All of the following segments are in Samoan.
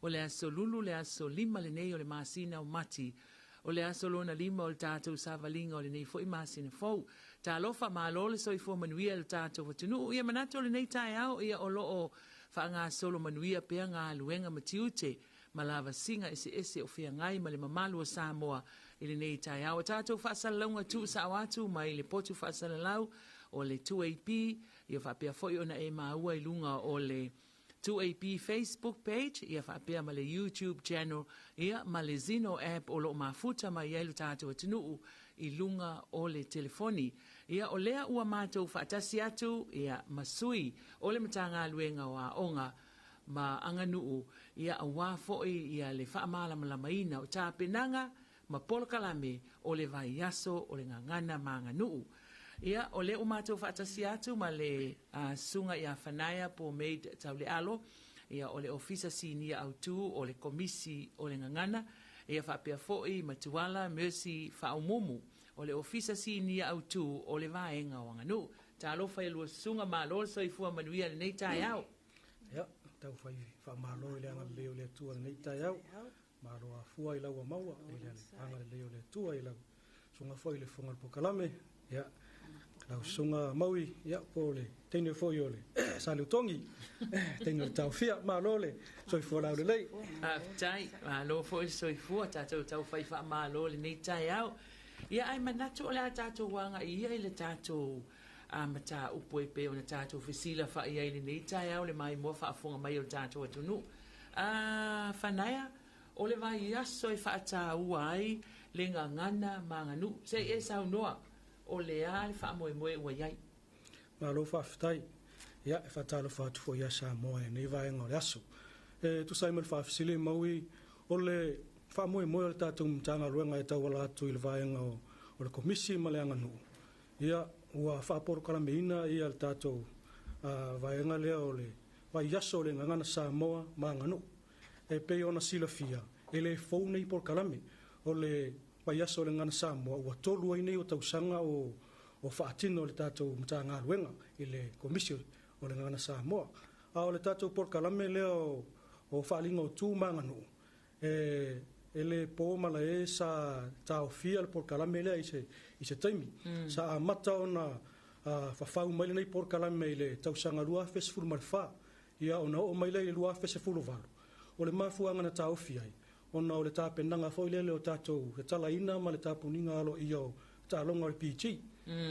O le aso Lulu le aso 5 lenei o le masina o Mati. O le aso lona 5 o le tatou savaliga o lenei foi masina fou. Talofa, malo le soifua manuia i le tatou atunuu. Ia manatu o lenei taeao, ia o lo o faagasolo manuia pea galuega ma tiute ma lavasiga eseese o feagai ma le mamalu o Samoa i lenei taeao. O tatou faasalalauga tuusao atu mai le potu faasalalau o le 2AP, ia faapea foi ona e maua i luga o le 2AP Facebook page, ia faapea ma le YouTube channel, ia ma le Zeno app o lo o mafuta mai ai lo tatou atunuu i luga o le telefoni. Ia o lea ua matou faatasi atu ia ma sui o le Matagaluega o Aoga ma Aganuu, ia aua foi ia le faamalamalamaina o tapenaga ma polokalame o le vaiaso o le Gagana ma Aganuu. Ia, o lea ua matou faatasi atu ma le Susuga ia Fanaia Pomade Taulealo, ia o le Ofisa Sinia Autu o le Komisi o le Gagana, ia faapea foi ma Tuala Mercy Faaumumu, o le Ofisa Sinia Autu o le Vaega o Aganuu. Talofa i a lua susuga, malo le soifua manuia i lenei taeao. Ia, tau fai faamalo i le agalelei o le Atua i lenei taeao. Malo afua i lau ua maua i le agalelei o le Atua i lau susuga foi i le Fofoga o le Polokalame, ia, lau susuga Maui, ia, po o le teine foi o le Saleutogi, teine o le Taofia. Malo le soifua laulelei. Faafetai, malo foi le soifua, tatou tau fai faamalo i lenei taeao. Ia, ae manatu o le a tatou agai ia i le tatou mataupu e pei ona tatou fesilafai ai i lenei taeao le maimoa faafofoga mai o le tatou atunuu. A Fanaea, o le vaiaso e faataua ai le gagana ma aganuu. Se i e saunoa, o le a le faamoemoe ua i ai? Malo faafetai. Ia, e faatalofa atu foi ia Samoa i lenei vaega o le aso. E tusa ai ma le faafesili, Maui, o le faamoemoe o le tatou Matagaluega e tauala atu i le vaega o le Komisi ma le Aganuu, ia, ua faapolokalameina ia le tatou vaega lea o le Vaiaso o le Gagana Samoa ma Aganuu. E pei ona silafia, e le fou nei polokalame. O le Vaiaso o le Gagana Samoa ua 3 ai nei o tausaga o faatino e le tatou Matagaluega i le Komisi o le Gagana Samoa. A o le tatou polokalame lea o Faaaliga o Tu ma Aganuu, e le po malae sa taofia le polokalame lea i se taimi. Sa amata ona fafau mai lenei polokalame i le tausaga 2014, ia ona oo mai lea i le 2018. O le mafuaaga na taofi ai, ona o le tapenaga foi lele o tatou tatalaina ma le tapuniga aloaia o taaloga o le PG.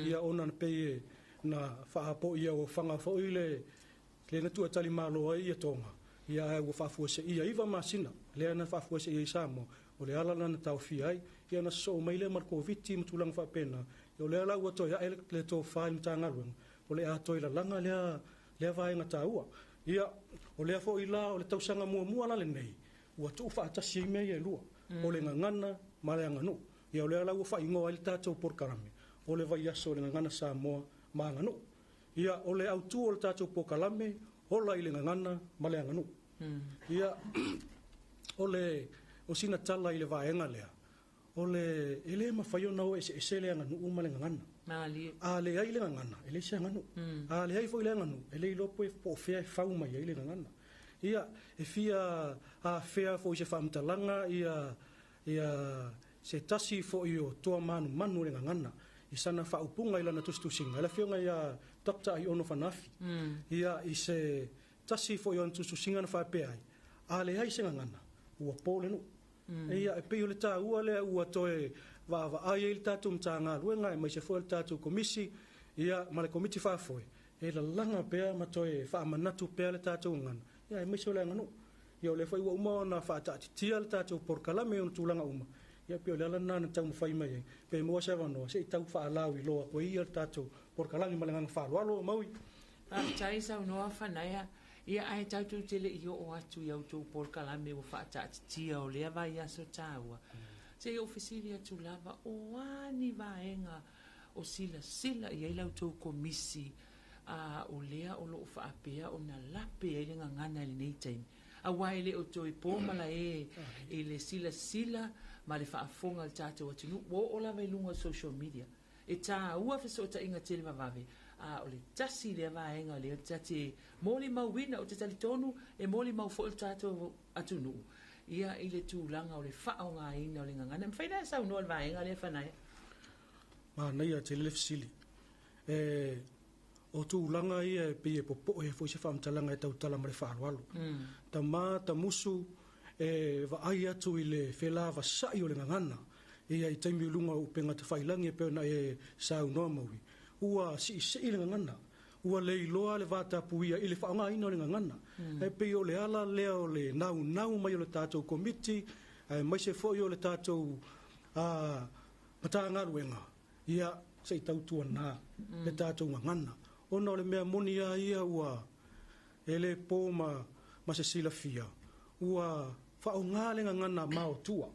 Ia ona na pei na faapoia ofaga foi le lea na tuatalimalo ai ia Toga, ia ae ua faafuaseia 9 masina, lea na faafuaseia i Samoa, o le ala lena na taofia ai. Ia na sosoo mai lea ma le Koviti ma tulaga faapena, o lea la ua toe ae le tofa i le Matagaluega, o le a toe lalaga lea vaega taua. Ia, o lea foi la o le tausaga muamua la lenei, ua tuufaatasi ai mea ia e lua, o le gagana ma le aganuu. Ia o lea la ua faaigoa ai le tatou polokalame, o le Vaiaso o le Gagana Samoa ma Aganuu. Ia, o le autu o le tatou polokalame, ola i le gagana ma le aganuu. Ia, o le o sina tala i le vaega lea, o le e le mafai ona o eseese le aganuu ma le gagana. Malie. A leai le gagana, e leai se aganuu. A leai foi le aganuu, e le iloa po o fea e fau mai ai le gagana. Ia, e fia afea foi i se faamatalaga ia ia se tasi foi o toa manumanu o le gagana i sana faaupuga i lana tusitusiga, le afioga ia Dr. Aiono Fanafi. Ia, i se tasi foi o ana tusitusiga na faapea ai, a leai se gagana, ua po le nuu. Ia, e pei o le taua lea ua toe vaavaai ai le tatou Matagaluega aemaise foi o le tatou Komisi, ia, ma le Komiti Faafoe, e lalaga pea ma toe faamanatu pea le tatou gagana, ia, aemaise o le aganuu. Ia, o lea foi ua uma ona faataatitia le tatou polokalame i ona tulaga uma, ia, pei o le ala lena na taumafai mai ai, pe maua se avanoa, se i tau faalauiloa atu ai ia le tatou polokalame ma le agaga faaaloalo, Maui. Faafetai saunoa Fanaia. Ia ae tatou te le i oo atu i a outou polokalame ua faataatitia o lea vaiaso taua, se i ou fesili atu lava, o a ni vaega o silasila i ai la outou komisi a o lea o lo o faapea ona lape ai le gagana i lenei taimi? Aua e le o toe po malae i le silasila ma le faafofoga a le tatou atunuu, ua oo lava i luga o social media. E taua fesootaiga televavave, A o le tasi lea vaega lea ta te molimauina, ou te talitonu e molimau foi le tatou atunuu ia i le tulaga o le faaaogaina o le gagana. E mafai ona e saunoa i le vaega lea Fanaia? Manaia tele le fesili. E, o tulaga ia e pei e popoe ai foi se faamatalaga e tautala ma le faaaloalo. Tama tamusu e vaai atu i le felavasai o le gagana ia i taimi i luga o upega tafailagi e pei ona e saunoa Maui, ua siisii le gagana, ua le iloa le vatapuia i le faaaogaina o le gagana. E pei o le ala lea o le naunau mai o le tatou Komiti, aemaise foi o le tatou Matagaluega, ia se i tautuana le tatou gagana. Ona o le mea moni lava ia ua e le po ma se silafia, ua faaaoga le gagana maotua,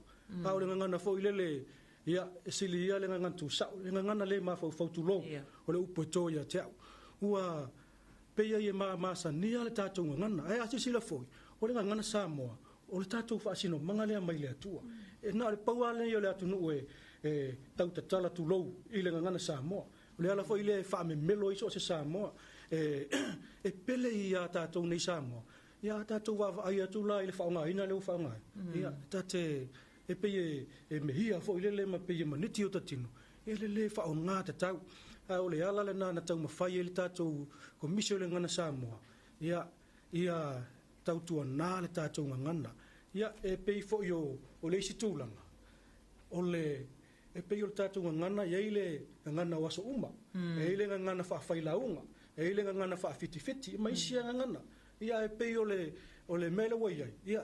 a o le gagana foi lele, ia, e sili ia le gagana tusao, le gagana le mafaufau tulou, o le upu e to ia te au. Ua pei ai e masania le tatou gagana. Ae a silasila foi, o le gagana Samoa, o le tatou faasinomaga lea mai le Atua. E na o le pau lava lenei o le atunuu e tautatala tulou i le gagana Samoa. O le ala foi lea e faamemelo ai so o se Samoa. E pele ia tatou nei Samoa. Ia a tatou vaavaai atu la i le faaaogaina lea ua faaaoga ai. Ia, ta te e pei e mehia foi lele ma pei e maniti o ta tino, e le lē faaaoga tatau. A o le ala lena na taumafai ai le tatou Komisi o le Gagana Samoa, ia, ia tautuana le tatou gagana. Ia, e pei foi o le isi tulaga, o le, e pei o le tatou gagana, e i ai le gagana o aso uma, e i ai le gagana faafailauga, e i ai le gagana faafitifiti, ma isi lava gagana. Ia, ae pei o le mea lea ua i ai, ia,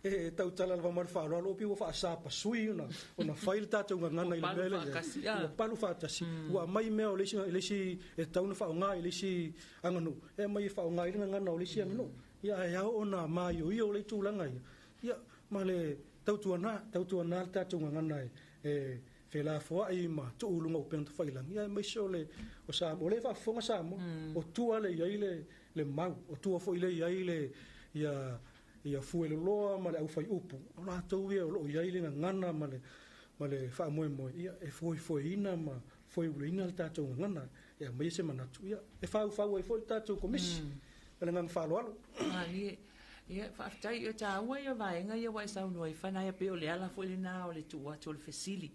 e tautala lava ma le faaaloalo, pei ua faasapasui ona fai le tatou gagana i le mea lea i ai. Ua palu faatasi, ua aumai mea o le isi e tatau ona faaaoga i le isi aganuu, e aumai e faaaoga i le gagana o le isi aganuu. Ia, ae ao ona maioio le tulaga ia, ia, ma le tautuana, tautuana le tatou gagana e felafoai ma tuu i luga o upega tafailagi, ia aemaise o le o Samoa, o lea e faafofoga Samoa, o tua lea e i ai le mau, o tua foi lea e i ai le ia ia fueloloa ma le aufaiupu, o latou ia o lo o i ai le gagana ma le faamoemoe, ia e foefoeina ma foeuleina le tatou gagana. E aumaia se manatu, ia e faufau ai foi le tatou Komisi. Ma le agaga faaaloalo. Malie. Ia, faafetai, e taua ia vaega ia ua e saunoa ai Fanaia, pei o le ala foi lena o le tuu atu o le fesili.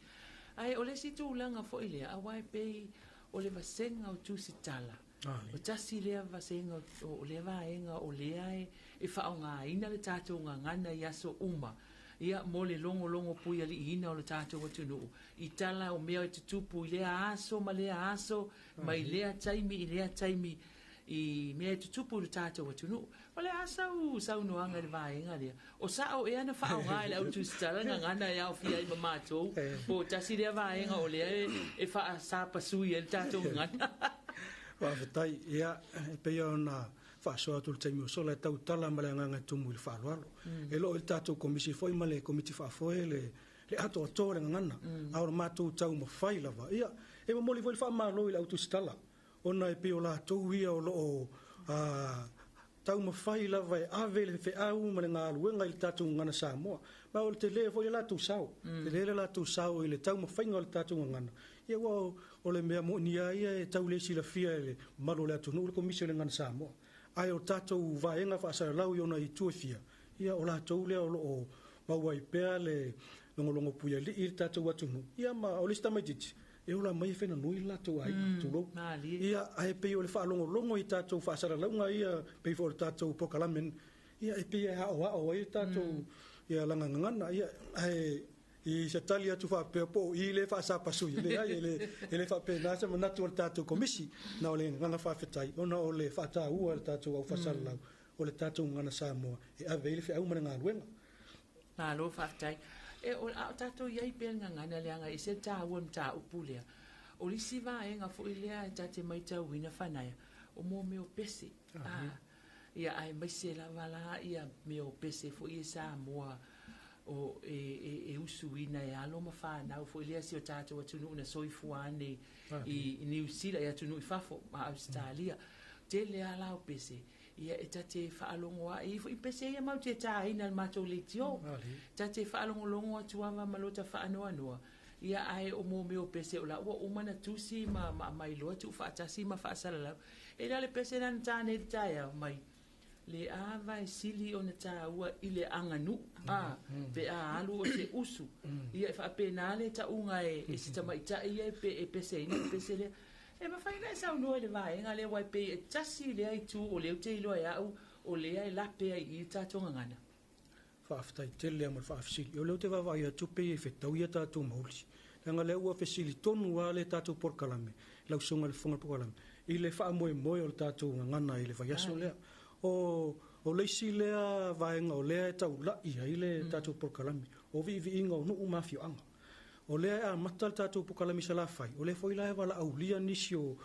Ae o le isi tulaga foi lea, aua e pei o le vasega o tusitala, o tasi lea vasega o lea vaega o lea e faaaogaina le tatou gagana i aso uma, ia, mo le logologo puialiiina o le tatou atunuu i tala o mea e tutupu i lea aso ma lea aso, mai lea taimi i lea taimi, i mea e tutupu i le tatou atunuu. O le a sau saunoaga i le vaega lea? O sao ea na faaaoga e le au tusitala gagana e aofia ai ma matou, po o tasi lea vaega o lea e faasapasui ai le tatou gagana? Faafetai. Ia, e pei ona faasoa atu i le taimi ua sola, e tautala ma le agaga e tumu i le faaaloalo. E le o i le tatou Komisi foi ma le Komiti Faafoe le atoatoa o le gagana, a o le matou taumafai lava. Ia, e momoli foi le faamalo i le au tusitala, ona e pei o latou ia o lo o taumafai lava e ave le feau ma le galuega i le tatou gagana Samoa. Ma o le tele foi le latou sao, tele le latou sao i le taumafaiga o le tatou gagana. Ia, ua o le mea moni lava ia e tau le silafia e le mamalu o le atunuu le Komisi o le Gagana Samoa. Ae o tatou vaega faasalalau i ona itu e fia, ia o latou lea o lo o maua ai pea le logologo puialii i le tatou atunuu. Ia, ma o le isi tamaitiiti, e ola mai e fenanui le latou aiga, tulou. Ia, ae pei o le faalogologo i tatou faasalalauga ia, pei foi o le tatou polokalame, ia e pei e aoao ai le tatou ia lagagagana. Ia, ae i se tali atu faapea po o i le faasapasui, leai, e le faapena se manatu o le tatou Komisi. Na o le agaga faafetai, ona o le faataua e le tatou au faasalalau o le tatou gagana Samoa e ave ai le feau ma le galuega. Malo faafetai. E, o, a o tatou i ai pea i le gagana leaga e ese le taua o le mataupu lea. O le isi vaega foi lea e ta te maitauina Fanaia, o mea o pese. Ia, aemaise lava la ia mea o pese foi e Samoa o e usuina e alo ma fanau foi lea si o tatou atunuu na soifua ane i Niu Sila, i atunuu i fafo ma Ausetalia. Tele lava la o pese, ia e ta te faalogo lava, e i ai foi pese ia matou te taina i le matou leitio. Ta te faalogologo atu lava ma lota faanoanoa. Ia ae o mō mea o pese o la ua uma na tusi ma ma aumai loa tuufaatasi ma faasalalau. E le o le pese lena na ta nei i le taeao mai le ava e sili ona taua i le aganuu a pe a alu o se usu. Ia e faapena le tauga e si tamaitai ia e peseina le pese lea. E mafai ona e saunoa i le vaega lea aua e pei e tasi lea itu o lea ou te iloa e au o lea e lape ai i i le tatou gagana. Faafetai tele lava mo le faafesili. O lea ou te vaavaai atu pei e fetaui a tatou mauli, leaga o lea ua fesili tonu lava le tatou polokalame, lau Susuga i le Fofoga o le Polokalame, i le faamoemoe o le tatou gagana i le vaiaso lea. O, o le isi lea vaega o lea e taulai ai le tatou polokalame, o viiviiga o nuu ma afioaga. O lea e amata le tatou polokalame i Salafai, o lea foi la e valaaulia nisi o,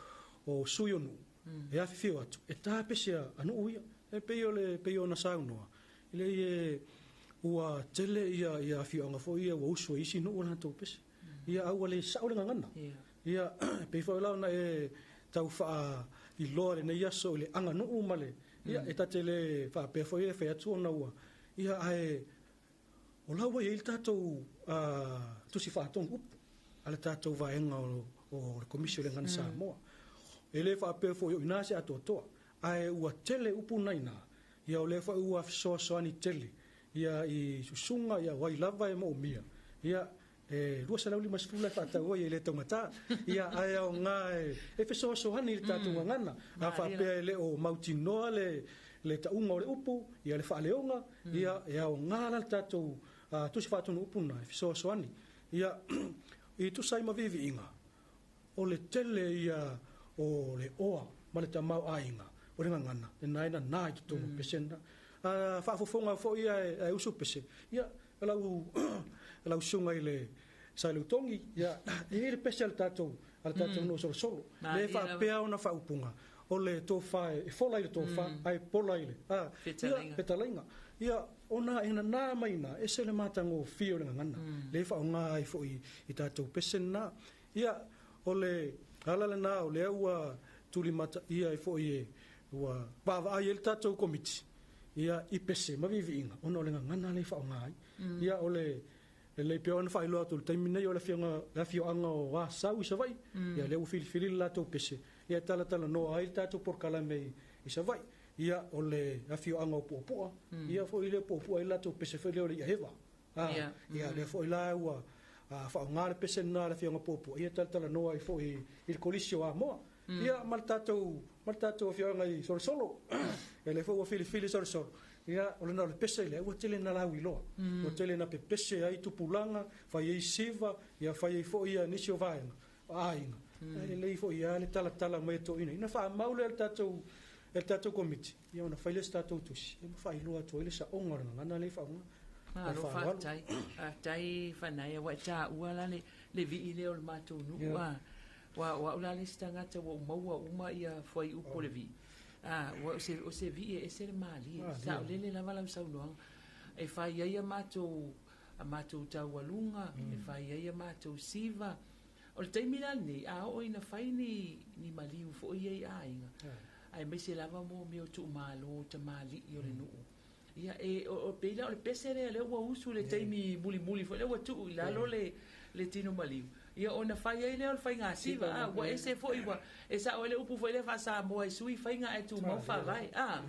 o sui o nuu e afifio atu, e ta pese a nuu ia. E pei o le, pei ona saunoa, Leai e ua tele ia ia afioaga foi ia ua usu ai isi nuu latou pese. Ia a ua le sao le gagana. Ia e pei foi la ona e tau faailoa i lenei aso i le aganuu ma le ia e ta te le faapea foi e fai atu ona ua ia ae o la ua i ai le tatou tusi faatonu upu a le tatou vaega o le Komisi o le Gagana Samoa. E le faapea foi o i ina se atoatoa, ae ua tele upu na i ina. Ia o lea foi ua fesoasoani tele ia i susuga ia o ai lava e moomia, ia e 250 la e faatau ai e le taugata. Ia ae aoga e fesoasoani i le tatou gagana. A faapea e le o mautinoa le le tauga o le upu, ia le faaleoga, ia e aoga la le tatou tusi faatonu upu lena e fesoasoani. Ia i tusa ai ma viiviiga, O le tele ia o le oa ma le tamaoaiga o le gagana lena e nana i totonu o pese lena. A faafofoga foi ia e usu pese, ia lau lau susuga i le Saileutogi, ia e i ai le pese a le tatou a le tatou nuu solosolo. Le faapea ona faaupuga, o le tofa e fola i le tofa ae pola i le a ia fetalaiga. Ia ona e nana mai i ina, ese le matagofie o le gagana, lea e faaaoga ai foi i tatou pese lena. Ia, o le ala lena o lea ua tulimataia ai foi e ua vaavaai ai le tatou Komiti, ia, i pese ma viiviiga ona o le gagana lea e faaaoga ai. Ia, o le lelei pea ona faailoa atu i le taimi lenei o le afioga, le afioaga o Asau i Savaii, ia lea ua filifili le latou pese, ia e talatalanoa ai le tatou polokalame i Savaii. Ia, o le afioaga o Puapua, ia foi lea o Puapua e i ai le latou pese foi lea o le Iaeva. A, ia, lea foi la ua faaaoga le pese lena a le Afioga Puapua, ia talatalanoa ai foi i le Kolisi o Amoa. Ia, ma le tatou, ma le tatou afioaga i Solosolo. Ia, lea foi ua filifili Solosolo. Ia, o lena o le pese lea, ua tele ina lauiloa. Ua tele ina pepese ai tupulaga, fai ai siva, ia fai ai foi ia nisi o vaega, o aiga. E lelei foi lava le talatala mai e toeaiina, ina faamau lea e le tatou, e le tatou Komiti, ia ona fai lea o se tatou tusi, ia ma faailoa atu ai le saoga o le gagana lea e faaaoga. Malo faafetai. Faafetai Fanaia ua e taua la le le vii lea o le matou nuu a. Ua o au la le isi tagata ua ou maua uma ia fuaiupu o le vii. A ua o se o se vii e ese le malie. Saolele lava lau saunoaga. E fai ai a matou a matou taualuga, e fai ai a matou siva. O le taimi la lenei, a oo ina fai ni ni maliu foi ia i aiga, aemaise lava mo mea o tuumalo, tamalii o le nuu. Ia, e, o, o, pei la o le pese lea, lea ua usu i le taimi mulimuli foi lea ua tuu i lalo le, le tino maliu, ia ona fai ai lea o le faiga siva, a, ua ese foi, ua, e sao ai le upu foi lea faa-Samoa e sui faiga ae tumau faavae, a.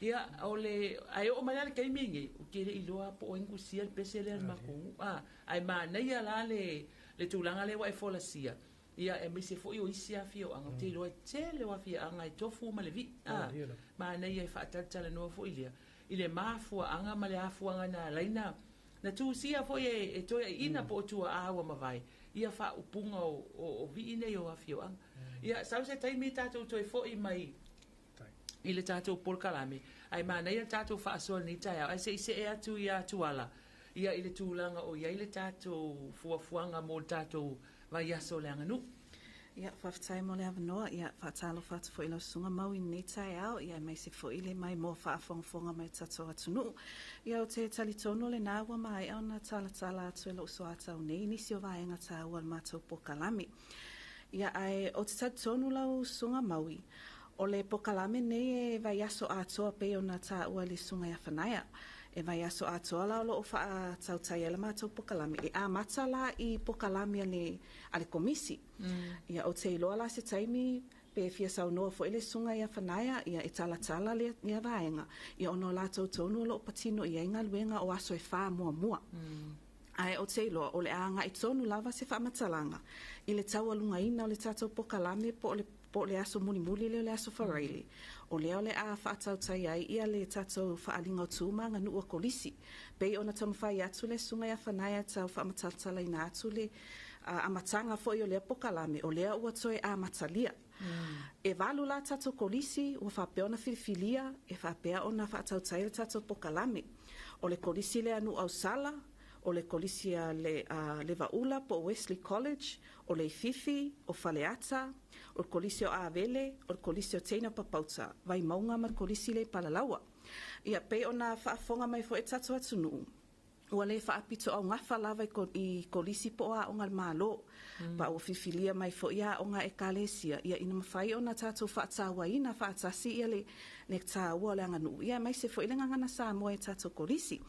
Ia, o le, ae oo mai la le taimi lenei, ou te le i iloa po o ai na tusia le pese lea a le matou nuu, a. Ae manaia la le, le tulaga lea ua e folasia, Ia, aemaise foi o isi afioaga, ou te iloa e tele o afioaga e tofu ma le vii, a, manaia e faatalatalanoa foi lea i le mafuaaga ma le afuaga na ala ai na na tusia foi e, e toeaiina po o tuaa ua mavae ia faaupuga o, o, o vii nei o afioaga. Ia, sau se taimi tatou toe foi mai i le tatou polokalame, ae manaia le tatou faasoa i lenei taeao, ae se i see atu ia Tuala, ia i le tulaga o i ai le tatou fuafuaga mo le tatou vaiaso o le aganuu. Ia, faafetai mo le avanoa. Ia, faatalofa atu foi i lau Susuga Mau i lenei taeao, ia aemaise foi le maimoa faafogafoga mai o tatou atunuu. Ia, ou te talitonu o lena ua maea ona talatala atu e lou soatau nei nisi o vaega taua o le matou polokalame. Ia, ae ou te talitonu lau Susuga Maui, o le polokalame nei e vaiaso atoa pei ona taua e le Susuga ia Fanaia. E vaiaso atoa la o loo faatautai ai le matou pokalame e amata la i pokalame a le a le Komisi. Ia ou te iloa la se taimi pe fia saunoa foi le Susuga ia Fanaia ia e talatala lea lea vaega ia ona o latou tonu o loo patino i ai galuega o aso e fa muamua. Ae ou te iloa o le a agai tonu lava se faamatalaga i le taualugaina o le tatou pokalame po o le po o le aso mulimuli lea o le aso Faraile, o lea o le a faatautai ai ia le tatou faaaliga o tu ma aganuu a Kolisi. Pei ona taumafai atu le Susuga ia Fanaia tau faamatalatalaina atu le amataga foi o lea pokalame, o lea ua toe amatalia. E valu la tatou Kolisi ua faapea ona filifilia e faapea ona faatautai le tatou pokalame. O le Kolisi lea a Nuuausala, o le Kolisi a le Levaula po o Wesley College, o Leififi, o Faleata, o le Kolisi o Avele, o le Kolisi o Teina Papauta, Vaimauga ma le Kolisi lea i Palalaua. Ia, pei ona faafofoga mai foi le tatou atunuu, ua le faapitoaugafa lava i Kolisi po o aoga a le Malo, pa ua filifilia mai foi aoga a Ekalesia, ia ina mafai ona tatou faatauaina faatasi ia le taua o le aganuu, ia aemaise foi le gagana Samoa i tatou Kolisi.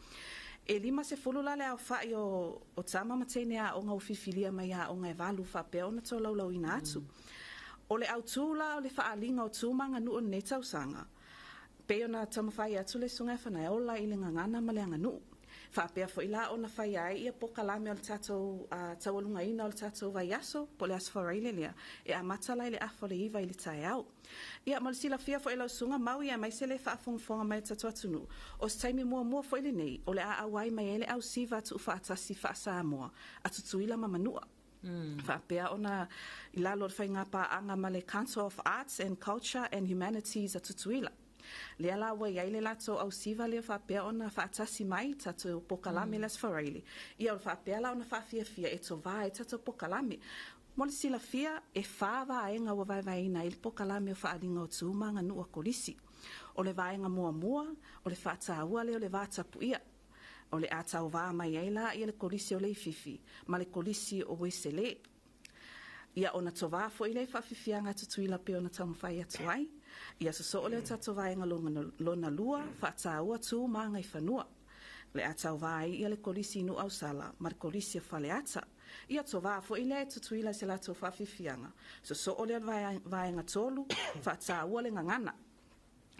E 50 la le aofai o tama ma teine aoga ua filifilia mai aoga e valu faapea ona tolaulauina atu. O le autū la o le faaaliga o tu ma aganuu o lenei tausaga, pei ona taumafai atu le Susuga ia Fanaiola i le gagana ma le aganuu. Faapea foi la ona faia ai ia pokalame o le tatou taualugaina o le tatou vaiaso, po o le Aso Faraile lea, e amata la i le 8:30 i le taeao. Ia, mo le silafia foi e lau Susuga Mau aemaise le faafogafoga mai a le tatou atunuu, o se taimi muamua foi lenei o le a auai mai ai le ausiva tuufaatasi faa-Samoa a Tutuila ma Manua. Faapea ona i lalo o le faigapaaga ma le Council of Arts and Culture and Humanities a Tutuila. Lea la ua i ai le latou ausiva lea faapea ona faatasi mai tatou pokalame le Aso Faraile. Ia o le faapea la ona faafiafia e tovā ai tatou pokalame. Mo le silafia, e fa vaega ua vaevaeina ai le pokalame o faaaliga o tu ma aganuu a Kolisi. O le vaega muamua, o le faataua lea o le va tapuia. O le a tauvā mai ai la ia le Kolisi o Leififi ma le Kolisi o Ueselē. Ia ona tovā foi lea i faafiafiaga a Tutuila pei ona taumafai atu ai. Ia sosoo lea o tatou vaega lona lua, faataua tu ma agaifanua. O le a tauvā ai ia le Kolisi i Nuuausala ma le Kolisi o Faleata. Ia tovā foi lea e Tutuila i se latou faafiafiaga. Sosoo lea o le vaega tolu, faataua le gagana.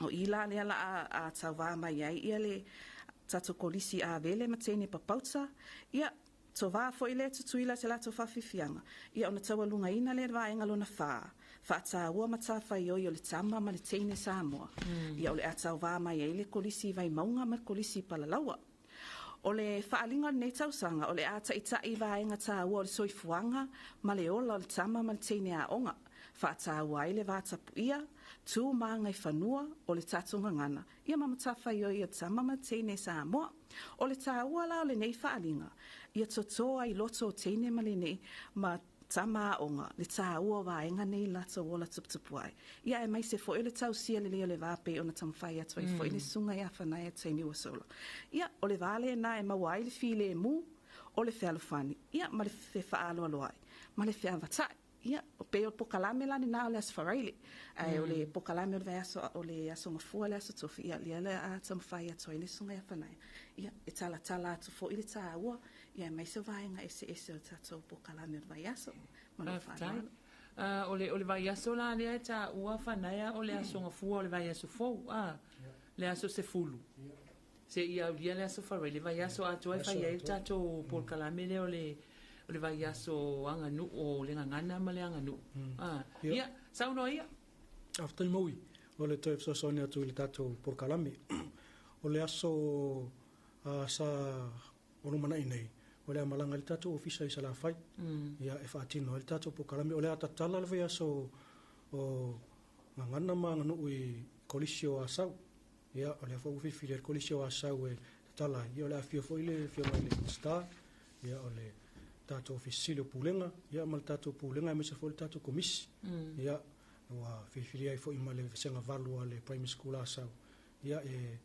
O i la lea la a tauvā mai ai ia le tatou Kolisi Avele ma teine papauta. Ia tovā foi lea e Tutuila i se latou faafiafiaga. Ia ona taualugaina lea le vaega lona fa, faataua matafaioi o le tama ma le teine Samoa. Ia o le a tauvā mai ai le Kolisi i Vaimauga ma le Kolisi i Palalaua. O le faaaliga o lenei tausaga, o le a taitai vaega taua o le soifuaga ma le ola o le tama ma le teine aoga. Faataua ai le vatapuia, tu ma agaifanua o le tatou gagana, ia ma matafaioi o tama ma teine Samoa. O le taua la o lenei faaaliga, ia totō ai loto o teine ma lenei ma tama aoga, le taua o vaega nei latou ola tuputupu ai. Ia aemaise foi o le tausia lelei o le va pei ona taumafai atu ai foi le Susuga ia Fanaia taimi ua sola. Ia, o le va lena e maua ai le filemu, o le fealofani, ia ma le fefaaloaloai, ma le feavatai. Ia, pei o le pokalame la lena o le Aso Faraile. Ae o le pokalame o le vaiaso o le Aso Gafua le Aso Tofi, ia lea le a taumafai atu ai le Susuga ia Fanaia. Ia, e talatala atu foi le taua, ia aemaise o vaega eseese o le tatou pokalame o le vaiaso. Ma lou faaaloalo. O le vaiaso la lea e taua Fanaia o le Aso Gafua o le vaiaso fou, le aso 10. Se ia aulia le Aso Faraile, vaiaso atoa e fai ai le tatou polokalame lea o le vaiaso aganuu o le gagana ma le aganuu. Ia, saunoa ia. Faafetai Maui, o le toe fesoasoani atu i le tatou polokalame. O le aso sa o lumanai nei, o le a malaga i le tatou ofisa i Salafai. Ia e faatino ai le tatou polokalame. O le a tatala le vaiaso o gagana ma aganuu i Kolisi o Asau. Ia, o lea foi ua filifili ai le Kolisi o Asau e tatala ai. Ia, o le a afio foi le afioga i le Minisita, ia, o le tatou Ofisa Sili o Pulega, ia, ma le tatou Pulega aemaise foi le tatou Komisi. Ia, ua filifili ai foi ma le vasega valu a le Primary School Asau, ia, e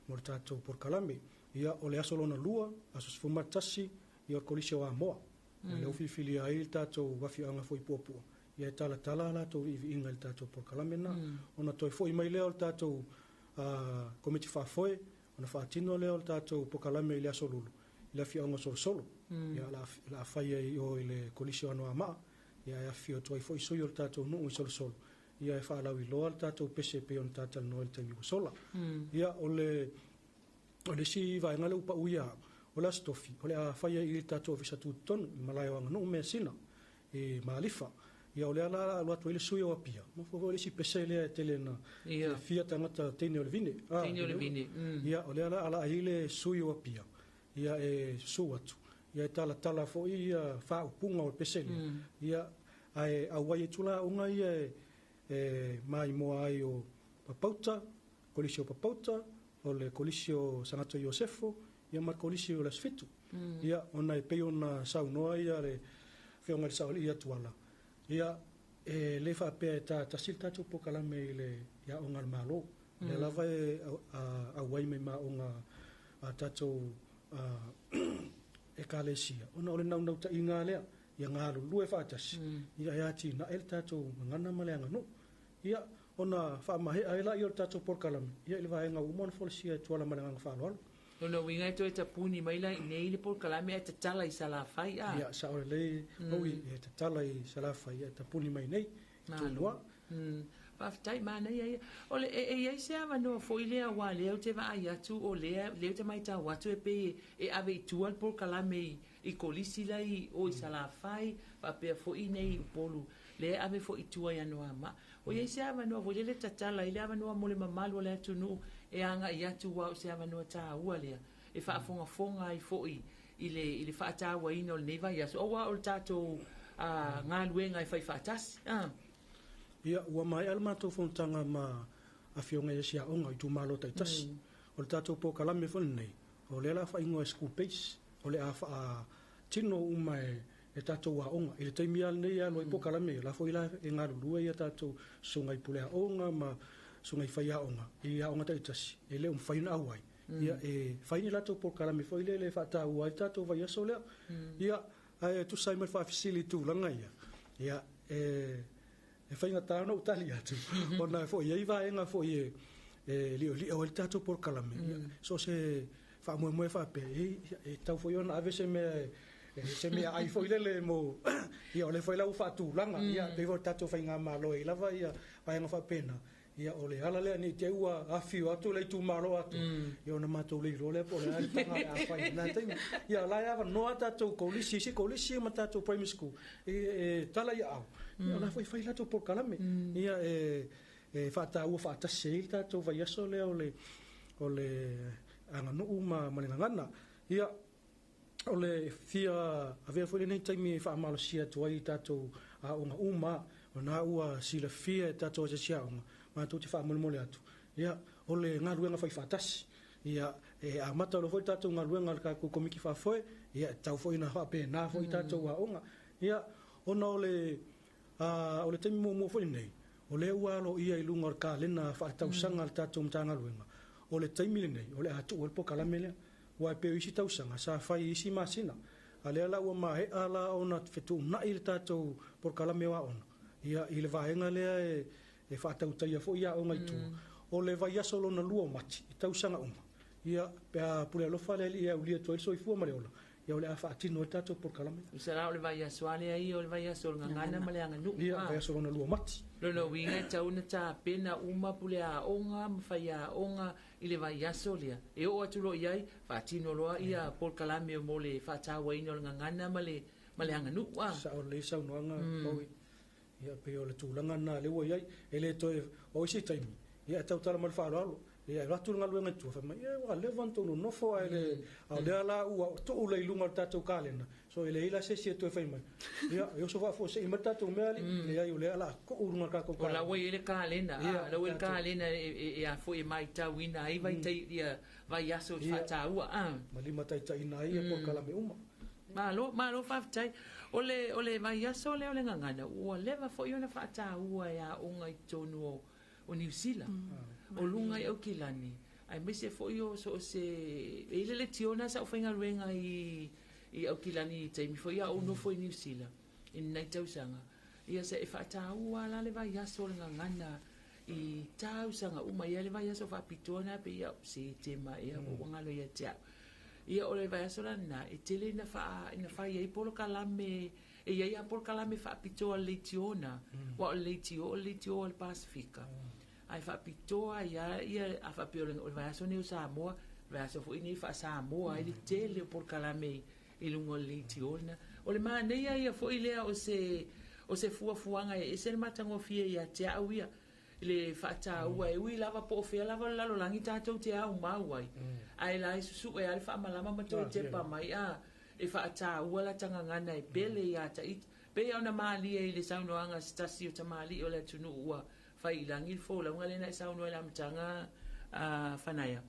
mo le tatou polokalame. Ia, o le aso lona lua, aso 11, ia, o le Kolisi o Amoa. O lea ua filifilia ai le tatou afioaga foi i Puapua, ia, e talatala a latou viiviiga i le tatou polokalame na. Ona toe foi mai lea o le tatou komiti faafoe, Ona faatino lea o le tatou polokalame i le Aso Lulu i le afioaga o Solosolo. Ia, o le a fai ai i o i le Kolisi o Anoamaa, ia e afifio atu ai foi sui o le tatou nuu i Solosolo, ia e faalauiloa le tatou pese e pei ona ta talanoa i le taimi ua sola. Ia, o le o le isi vaega lea ua pau ia au, o le Aso Tofi, o le a fai ai i le tatou Ofisa Tutotonu i le Malae o Aganuu Measina i Malifa. Ia o lea la o le a alu atu ai le sui o Apia, manatua foi o le isi pese lea e tele ina fiafia tagata teine o le vine. Teine o le vine. Ia o lea la a ala ai le sui o Apia, ia e susu atu, ia e talatala foi ia faaupuga o le pese lea, ia ae auai atu la aoga ia e maimoa ai o Papauta, Kolisi o Papauta, o le Kolisi o Sagato Iosefo, ia ma le Kolisi o le Aso Fitu. Ia, ona e pei ona saunoa ia le Afioga i le Saoalii ia Tuala, ia, e le faapea e ta tasi le tatou polokalame i le i aoga a le Malo. O lea lava e auai mai ma aoga a tatou Ekalesia, ona o le naunautaiga lava lea, ia galulue faatasi, ia e atinae le tatou gagana ma le aganuu. Ia, ona faamaea ai lea o le tatou polokalame, ia i le vaega ua uma ona folasia e Tuala ma le agaga faaaloalo. Lona uiga e toe tapuni mai la i inei le polokalame ae tatala i Salafai, a? Ia, sao lelei, Maui, e tatala i Salafai ae tapuni mai i inei, i Tumua. Faafetai, manaia ia. O le, e, e i ai se avanoa foi lea aua lea ou te vaai atu o lea, lea ou te matau atu e pei e ave i tua le polokalame i, i Kolisi la i o i Salafai, faapea foi i inei i Upolu, lea e ave foi i tua i Anoamaa. O i ai se avanoa foi lele tatala ai le avanoa mo le mamalu o le atunuu e agai atu aua o se avanoa taua lea e faafogafoga ai foi i le, i le faatauaina o lenei vaiaso aua o le tatou galuega e fai faatasi. A. Ia, ua maea le matou fonotaga ma Afioga i Asiaoga o itumalo taitasi. O le tatou polokalame foi lenei, o lea o le a faaigoa e School Base, o le a faatino uma e e tatou aoga. I le taimi lava lenei e alu ai polokalame ia, o la foi la e galulue ia tatou susuga i pule aoga ma susuga i faiaoga i aoga taitasi, e le o mafai ona auai, ia e fai ni latou polokalame foi lele e faataua ai le tatou vaiaso lea. Ia, ae tusa ai ma le faafesili i tulaga ia, ia e e faigata ona ou tali atu, ona e foi i ai vaega foi e e liolio ai le tatou polokalame, ia, so o se faamoemoe faapea, e, e tatau foi ona ave se mea e, se mea ai foi lele mo ia o lea foi la ua faatulaga, ia pei foi o le tatou faigamalo e i lava ia vaega faapena, ia o le ala lea ne i te i ua afifio atu le itumalo atoa, ia ona matou le iloa lea po o le a le taga o le a fai i lena taimi. Ia o la e avanoa a tatou kolisi, isi kolisi ma tatou primary school e, e tala i aao, ia o la foi e fai latou polokalame, ia e e faataua faatasi ai le tatou vaiaso lea o le o le aganuu ma, ma le gagana. Ia, o le fia avea foi lenei taimi e faamalosia atu ai i tatou aoga uma, o lena ua silafia e tatou asiasi aoga, matou te faamolemole atu, ia, o le galuega fai faatasi. Ia, e amata loa foi le tatou galuega a le tatou Komiti Faafoe, ia, e tatau foi ona faapena foi tatou aoga. Ia, ona o le o le taimi muamua foi lenei, o lea ua aloaia i luga o le kalena faaletausaga a le tatou Matagaluega, o le taimi lenei o le a tuu ai le polokalame lea. Aua e pei o isi tausaga sa fai i isi masina, a lea la ua maea la ona fetuunai le tatou polokalame o aoga, ia, i le vaega lea e faatautaia foi aoga i tua, o le vaiaso lona lua o Mati i tausaga uma, ia, pe a pule alofa le Alii e aulia atu ai le soifua ma le ola, ia o le a faatino ai le tatou polokalame. Tusa la o le vaiaso lava lea ia o le vaiaso o le gagana ma le aganuu. Ia, vaiaso lona lua o Mati. Lona uiga e tatau ona tapena uma puleaoga ma faiaoga i le vaiaso lea. E oo atu loa i ai, faatino loa ia polokalame mo le faatauaina o le gagana ma le ma le aganuu. A. Sao lelei saunoaga, Maui. Ia, pei o le tulaga lena lea ua i ai. E le toe, o isi taimi, ia e tautala ma le faaaloalo, ia e alu atu le galuega i tua, fai mai, ia ua leva ona tou nonofo ae le, a o lea la ua tuu lea i luga o le tatou kalena, so e leai la se isi e toe fai mai. Ia, e oso faafuasei mai le tatou mea alii, leai o lea o le a tuu i luga o le tatou kalena. O la ua i ai le kalena, a, o la ua i ai le kalena e a foi e matauina ai vaitaimi, ia vaiaso faataua, a. Ma limataitaiina ai ia polokalame uma. Malo, malo faafetai. O le, o le vaiaso lea o le gagana, ua leva foi ona faataua e aoga i totonu o, o Niu Sila, o luga i Aukilani, aemaise foi o so o se... E i ai le letiona sa ou faigaluega i, i Aukilani i taimi foi a o ou nofo i Niu Sila, i lenei tausaga. Ia se e faataua la le vaiaso o le gagana i tausaga uma ia le vaiaso faapitoa lena pei ia Setema ea po ua galo ia te au. Ia o le vaiaso la lena e tele ina faa ina fai ai polokalame e i ai lava polokalame faapitoa a le leitio na, aua o le leitio o le leitio a le Pasefika. Ae faapitoa ai lava ia a faapea o le vaiaso lenei o Samoa, o le vaiaso foi lenei e faa-Samoa ai le tele o polokalame i luga o le leitio lena. O le manaia ia foi lea o se o se fuafuaga e ese le matagofie ia te au ia le faataua e ui lava po o fea lava o le lalolagi tatou te aumau ai, ae la e susue lava le faamalama ma toe tepa mai a e faataua lata gagana e pele ia Tahiti. Pei ona malie i le saunoaga a se tasi o tamalii o le atunuu ua fai i lagi le folauga lea na e saunoa i le amataga a Fanaia.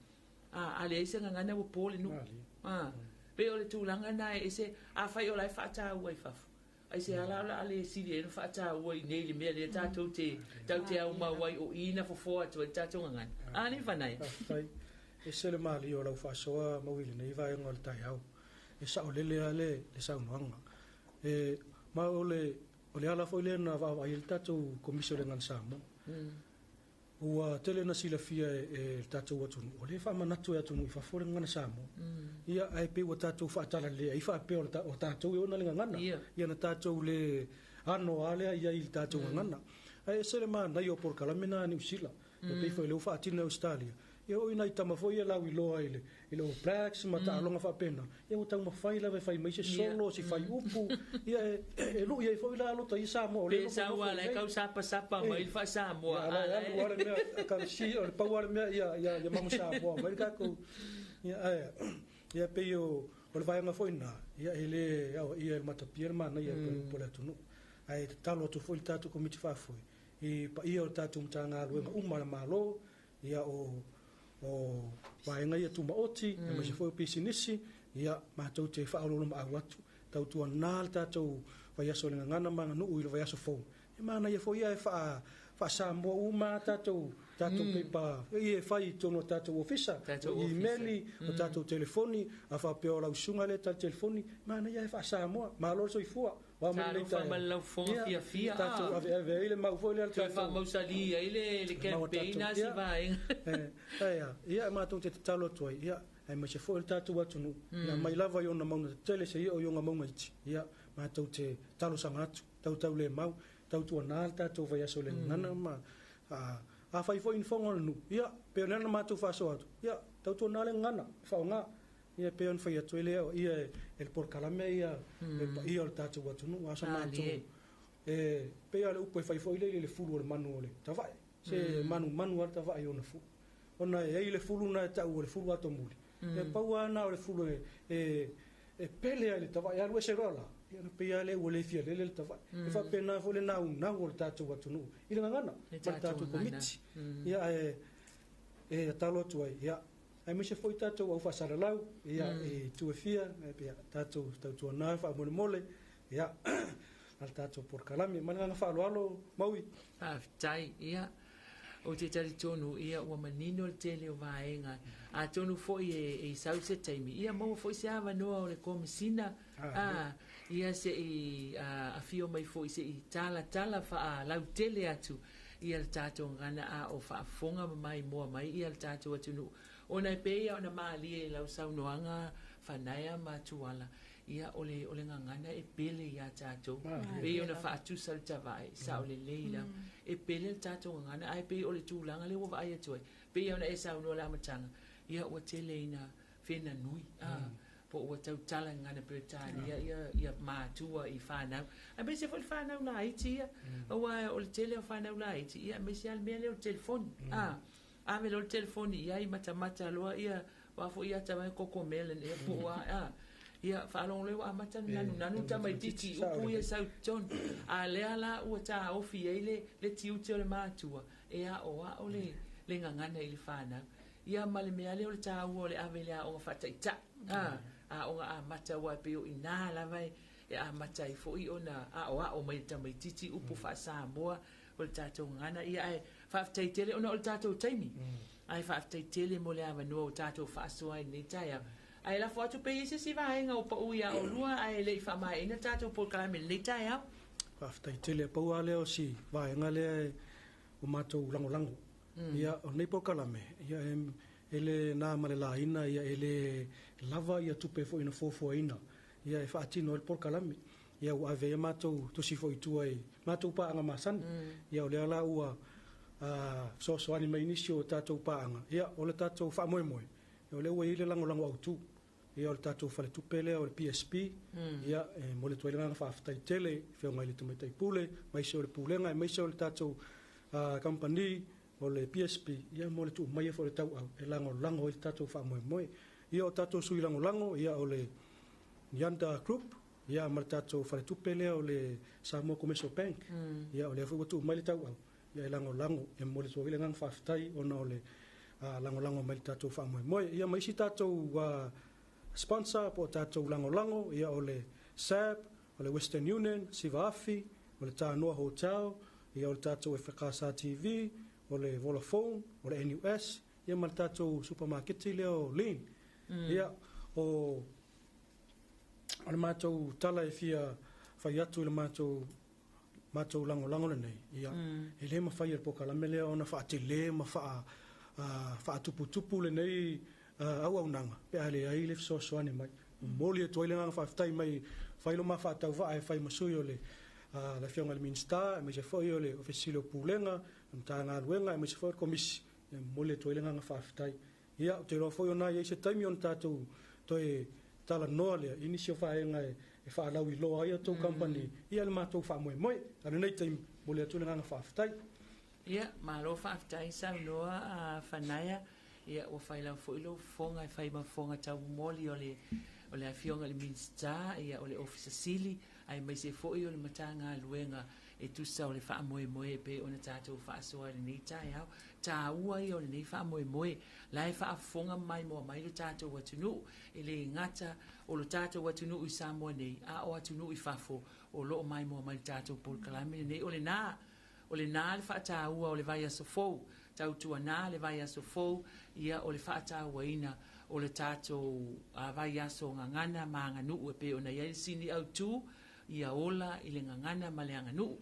A leai se gagana ua po le nuu. A, pei o le tulaga lena e ese, afai o la e faataua i fafo, aisea la o le a le sili ai ona faataua i inei i le mea lea tatou te tatou te aumau ai o i na fofoa atu ai le tatou gagana. A le Fanaia? Faafetai. Ese le malie o lau faasoa Maui i lenei vaega o le taeao. E saolele lava le saunoaga. E, ma o le, o le ala foi lea na vaavaai ai le tatou Komisi o le Gagana Samoa. Ua tele ina silafia e le tatou atunuu, o lea e faamanatu e atunuu i fafo le gagana Samoa. Ia, ae pei ua tatou faatalale ai faapea o tatou e ona le gagana. Ia na tatou le ano lava lea i ai i le tatou gagana. Ae ese le manaia o polokalame na a Niu Sila. E pei foi o lea ua faatino e Ausetalia. Ia oo i nai tama foi ia lauiloa i le i le All Blacks ma taaloga faapena, ia ua taumafai lava e fai mai se solo, si faiupu, ia e lui ai foi la lota ia Samoa o lea e Pe sau nofonofo lava la e nei. tau sapasapa mai le faa-Samoa, Ia, a la e la alu lava e le mea, kau si, o le pau lava le mea ia, ia, ia mago Samoa mai le tatou, ia, ae, ia pei o, o le vaega foi lena, ia e le aoaia e le matapia le manaia e pei o le atunuu. Ae tatalo atu foi le tatou Komiti Faafoe i paia o le tatou Matagaluega uma a le Malo, ia o o vaega ia tumaoti, aemaise foi o pisinisi, ia matou te faaoloolomaau atu, tautuana le tatou vaiaso o le Gagana ma Aganuu i le vaiaso fou. E manaia foi ia e faa faa-Samoa uma tatou tatou pepa ia e fai i totonu o tatou ofisa, Tatou o ofisa. imeli, o tatou telefoni, a faapea o lau susuga lea e tali telefoni, manaia e faa-Samoa, malo le soifua. Ua ma lenei Talofa ma taeao. le laufofoga Ia, fiafia, tatou a. aveave ai le mau foi lea le Toe tatou faamausali ai le le mau a campaign tatou. a si Ia, vaega. e, ae a, ia, matou te tatalo atu ai, ia, aemaise foi le tatou atunuu, ia, mai lava i ona mauga tetele seia oo i ona mauga iti, ia, matou te talosaga atu, tautau le mau, tautuana le tatou vaiaso i le gagana ma, a, afai foi ni fono a le nuu, ia, pei ona matou faasoa atu, ia, tautuana le gagana, faaaoga. Ia pei ona fai atu ai lea, ia e le polokalame ia le paia o le tatou atunuu, a o sa matou Malie. e pei lava o le upu e fai foi lele i le fulu o le manu o le tavae, se manumanu lava le tavae i ona fulu. Ona e i ai le fulu lena e tau o le fulu atomuli, e pau lava lena o le fulu e e e pele ai le tavae, e alu ese loa la, ia ona pei lava lea ua le fia lele le tavae. E faapena foi le naunau o le tatou atunuu i le gagana Le ma le tatou tatou gagana. Komiti. Ia ae e tatalo atu ai, ia, aemaise foi tatou au faasalalau, ia, i itu e fia, ia, tatou tautuana faamolemole, ia, a le tatou polokalame. Ma le agaga faaaloalo, Maui. Faafetai. Ia, ou te talitonu, ia, ua manino le tele o vaega. Atonu foi e, e sau se taimi, ia maua foi se avanoa o le Komesina, a, ia se i a, afio mai foi se i talatala faalautele atu ia le tatou gagana a o faafofoga ma maimoa mai ia le tatou atunuu. Ona e pei ona malie i lau saunoaga Fanaia ma Tuala, ia o le, o le gagana e pele iā tatou. Pei ona faatusa le tavae, sao lelei lava. E pele le tatou gagana, ae pei o le tulaga lea ua vaai atu ai, pei ona e saunoa i le amataga, ia ua tele ina fenanui, a, po ua tautala i gagana Peretania ia, ia matua i fanau, aemaise foi le fanau laiti ia, aua o le tele o fanau laiti, ia aemaise lava le mea lea o le telefoni, a, ave loa le telefoni i ai matamata loa ia o a foi ata mai cocomelon ea po o a, a, ia faalogo loa ua amata ona nanunanu le tamaitiiti i upu ia sau i totonu. A lea la ua taofi ai le, le tiute o le matua e aoao le, le gagana i le fanau. Ia ma le mea lea o le taua o le ave i le aoga faataitai, a, aoga amata aua e pei o i ina lava e, e amata ai foi ona aoao mai e le tamaitiiti upu faa-Samoa o le tatou gagana. Ia ae faafetai tele ona o le tatou taimi. Ae faafetai tele mo le avanoa ua tatou faasoa ai i lenei taeao. Ae lafo atu pe i ai se isi vaega o pau iā oulua ae le i faamaeaina le tatou polokalame i lenei taeao. Faafetai tele. Pau lava lea o si vaega lea e o matou lagolago. Ia, o lenei polokalame, ia, e le na ma le laina, ia, e le lava ia tupe foi na fuafuaina, ia, e faatino ai le polokalame. Ia, ua ave ai a matou tusi foi i tua i matou paaga masani. Ia, o lea la ua fesoasoani mai nisi o tatou paaga, ia, o le tatou faamoemoe, o lea ua i ai le lagolago autu. Ia, o le tatou faletupe lea o le PSP, ia, e momoli atu ai le agaga faafetai tele i le Afioga i le Tamaitai Pule, aemaise o le Pulega, aemaise o le tatou kamupani o le PSP, ia, mo le tuu maia foi o le tauau e lagolago ai le tatou faamoemoe. Ia, o tatou sui lagolago, ia, o le Yanda Group, ia, ma le tatou faletupe lea o le Samoa Commercial Bank. Ia, o lea foi ua tuu mai le tauau, ia, e lagolago, e momoli atu ai le agaga faafetai ona o le lagolago mai le tatou faamoemoe. Ia, ma isi tatou sponsor po o tatou lagolago, ia, o le SAB, o le Western Union, Siva Afi, o le Tanoa Hotel, ia, o le tatou FKSA TV, o le Vodafone, o le NUS, ia, ma le tatou supermarket lea o Lean. Ia, o le matou tala e fia fai atu i le matou lagolago lenei, ia, e le mafai e le polokalame lea ona faatele ma faatuputupu lenei auaunaga pe a leai le fesoasoani mai. Momoli atu ai le agaga faafetai mai fai lo ma faatauvaa e fai ma sui o le Afioga i le Minisita, aemaise foi o le Ofisa Sili o Pulega, le Matagaluega, aemaise foi o le Komisi, e momoli atu ai le agaga faafetai. Ia, ou te iloa foi ona i ai se taimi ona tatou toe talanoa lea i nisi o vaega e faalauiloa ai a outou kamupani, ia le matou faamoemoe. A o lenei taimi, momoli atu le agaga faafetai. Ia, malo faafetai saunoa a Fanaia. Ia, ua fai lava foi lou fofoga e fai ma fofoga taumomoli o le Afioga i le Minisita, ia, o le Ofisa Sili, aemaise foi o le Matagaluega e tusa o le faamoemoe e pei ona tatou faasoa i lenei taeao. Taua ia o lenei faamoemoe, la e faafofoga maimoa mai lo tatou atunuu, e le gata o lo tatou atunuu i Samoa nei, a o atunuu i fafo o loo maimoa mai le tatou polokalame lenei. O lena le faataua o le vaiaso fou, tautuana le vaiaso fou, ia, o le faatauaina o le tatou vaiaso gagana ma aganuu e pei ona i ai le sini autu, ia ola i le gagana ma le aganuu.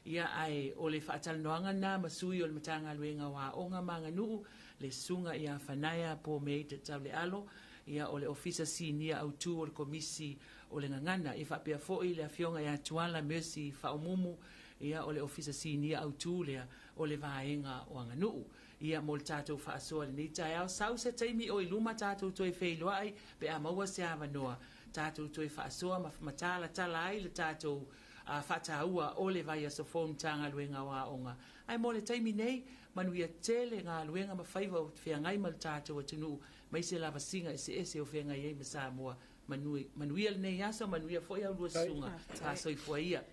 Ia, ae o le faatalanoaga na ma sui o le Matagaluega o Aoga ma Aganuu, le susuga ia Fanaia po Meita Taulealo, ia, o le Ofisa Sinia Autu o le Komisi o le Gagana. Ia, faapea foi le Afioga ia Tuala Mercy Faumumu, ia, o le Ofisa Sinia Autu lea o le Vaega o Aganuu. Ia, mo le tatou faasoa lenei taeao, sau se taimi o i luma tatou toe feiloai pe a maua se avanoa, tatou toe faasoa ma talatala ai le tatou faataua o le vaiaso fou Matagaluega o Aoga. Ae mo le taimi nei, manuia tele galuega ma faiva o feagai ma le tatou atunuu, mai se lavasiga eseese o feagai ai ma Samoa. Manuia lenei aso, manuia foi au lua susuga. Fasoifua ia.